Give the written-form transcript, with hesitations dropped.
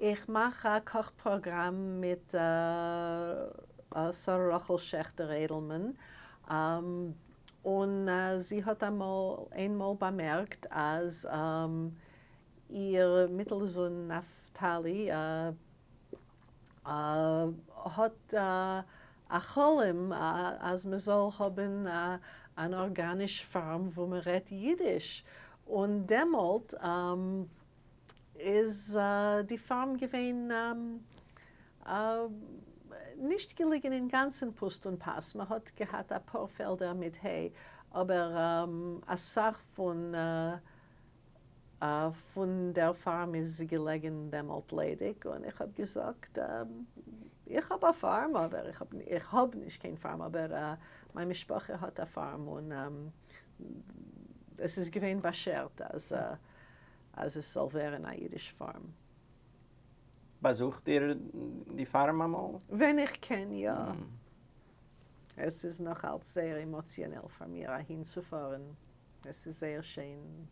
איך מאַך אַ קאָך-פּראָגראַם מיט שׂרה רחל שעכטער-עדעלמאַן, און זי האָט אַמאָל, איין מאָל באַמערקט, אַז איר מיטל-זון נפֿתּלי האָט אַ חלום, אַז מע זאָל האָבן אַן אָרגאַניש פֿאַרם, וווּ מע רעדט ייִדיש. און דעמאָלט איז די פֿאַרם געווען נישט געליגן אין גאַנצן פּוסט און פּאַס, מע האָט געהאַט אַ פּאָר פֿעלדער מיט היי, אָבער אַ סך פֿון דער פֿאַרם איז געלעגן דעמאָלט ליידיק, און איך האָב געזאָגט, איך האָב אַ פֿאַרם, אָבער איך האָב נישט קיין פֿאַרם, אָבער מײַן משפּחה האָט אַ פֿאַרם, און עס איז געווען באַשערט, אַז עס זאָל ווערן אַ ייִדיש פֿאַרם. באַזוכט איר די פֿאַרם אַמאָל? ווען איך קען, יאָ. עס איז נאָך אַלץ זייער עמאָציאָנעל פֿאַר מיר אַהין צו פֿאָרן. עס איז זייער שיין.